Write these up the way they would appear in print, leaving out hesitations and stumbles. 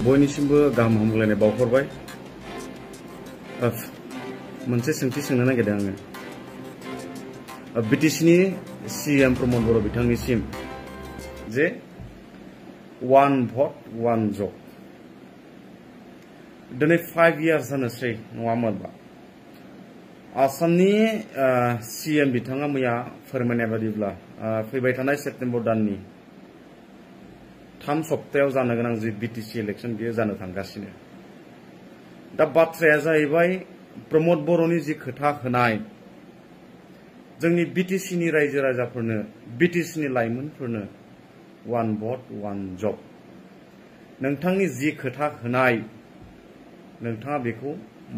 बयनिसिमबो गाहाम हामलायनाय बावहरबाय। मोनसे सोंथि सोंनो नागिरदों आङो बिटिसिनि सीएम प्रमद बर' बिथांनिसिम जे वन भट वन जब दिनै 5 years जानोसै नङा होनबा आसामनि सीएम बिथाङा मैया फोरमायनाय बादिब्ला फैबाय थानाय सेप्तेम्बर दाननि 3 सप्तायाव जानो गोनां जि बिटिसि इलेक्शन बियो जानो थांगासिनो। दा बाथ्राया जाहैबाय प्रमद बर'नि जि खोथा होनाय जोंनि बिटिसिनि रायजो राजाफोरनो बिटिसिनि लाइमोनफोरनो वन भट वन जब नोंथांनि जि खोथा होनाय नोंथाङा बेखौ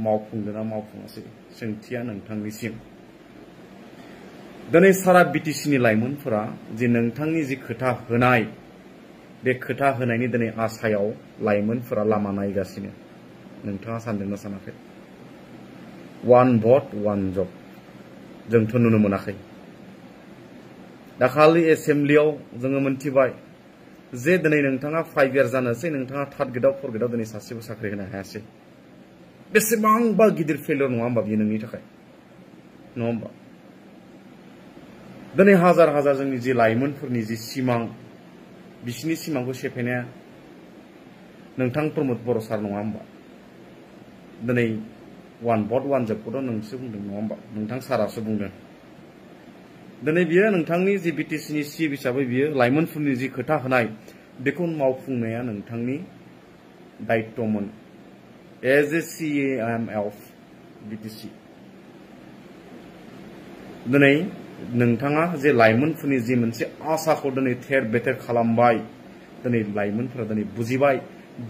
मावफुंदोंना मावफुङासै सोंथिया नोंथांनिसिम। दिनै सारा बिटिसिनि लाइमोनफोरा जि नोंथांनि जि खोथा होनाय बे खोथा होनायनि दिनै आसायाव लाइमोनफोरा लामा नायगासिनो। नोंथाङा सानदोंना सानाखै वन भट वन जब जोंथ' नुनो मोनाखै। दाखालि एसेम्ब्लियाव जोङो मोनथिबाय जे दिनै नोंथाङा 5 years जानोसै नोंथाङा थार्ड ग्रेडआव फर्थ ग्रेडआव दिनै सासेबो साख्रि होनो हायासै। बेसेबांबा गिदिर फेलियर नङा होमबा बियो नोंनि थाखाय नङा होमबा। दिनै हाजार हाजार जोंनि जि लाइमोनफोरनि जि सिमां बिसिनि सिमांखौ सेफायनाया नोंथां प्रमद बर' सार नङा होमबा। दिनै वन भट वन जबखौथ' नोंसो बुंदों नङा होमबा नोंथां सारासो बुंदों। दिनै बियो नोंथांनि जि बिटिसिनि चिफ हिसाबै बियो लाइमोनफोरनि जि खोथा होनाय बेखौ मावफुंनाया नोंथांनि दायित्वमोन as a CM of BTC. दिनै नोंथाङा जे लाइमोनफोरनि जि मोनसे आसाखौ दिनै थेर बेथेर खालामबाय दिनै लाइमोनफोरा दिनै बुजिबाय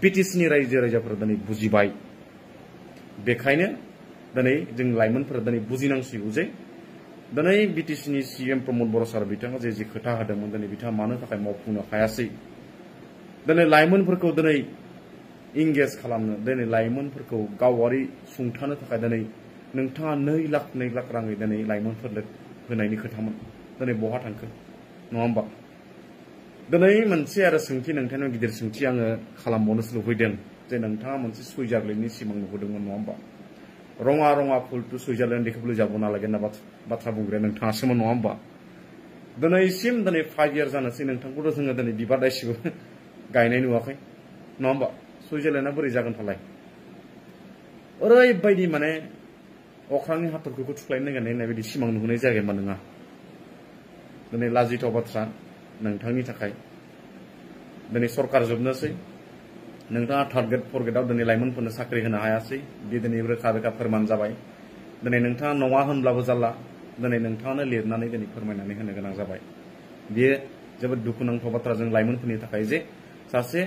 बिटिसिनि रायजो राजाफोरा दिनै बुजिबाय। बेखायनो दिनै जों लाइमोनफोरा दिनै बुजिनांसिगौ जे दिनै बिटिसिनि सीएम प्रमद बर' सार बिथाङा जि खोथा होदोंमोन दिनै बिथाङा मानो थाखाय मावफुंनो हायासै। दिनै लाइमोनफोरखौ दिनै इंगेज खालामनो दिनै लाइमोनफोरखौ गावारि सुंथानो थाखाय दिनै नोंथाङा 2 लाख राङै दिनै लाइमोनफोरनो होनायनि खोथामोन दिनै बहा थांखो नङा होमबा। दिनै मोनसे आरो सोंथि नोंथांनाव गिदिर सोंथि आङो खालामबावनोसो लुबैदों जे नोंथाङा मोनसे सुइजारलेण्डनि सिमां नुबोदोंमोन नङा होमबा। रङा रङा फुलटु सुइजारलेण्ड देखौबो जाबो नालागे होनना बाथ्रा बुंग्राया नोंथाङासोमोन नङा होमबा। दिनैसिम दिनै 5 years जानोसै नोंथांखौथ' जोङो दिनै बिबार दाइसिबो गायनाय नुवाखै नङा होमबा। सुइजारलेण्डआ बोरै जागोन फालाय ओरैबायदि माने अख्रांनि हाथरखिखौ थुख्लायनो नागिरनाय होननाय बायदि सिमां नुहोनाय जायाखै होनबा नोङा। दिनै लाजिथाव बाथ्रा नोंथांनि थाखाय दिनै सरकार जोबनोसै नोंथाङा थार्ड ग्रेड फर्थ ग्रेडआव दिनै लाइमोनफोरनो साख्रि होनो हायासै बे दिनै रोखा रोखा फोरमान जाबाय। दिनै नोंथाङा नङा होनब्लाबो जाला दिनै नोंथाङानो लिरनानै दिनै फोरमायनानै होनो गोनां जाबाय। बेयो जोबोद दुखुनांथाव बाथ्रा जों लाइमोनफोरनि थाखाय जे सासे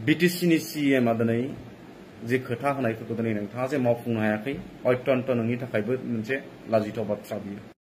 बिटिसिनि सीएमआ दिनै जि खोथा होनायफोरखौ दिनै नोंथाङा जे मावफुंनो हायाखै अत्यन्त नोंनि थाखायबो मोनसे लाजिथाव बाथ्रा बियो।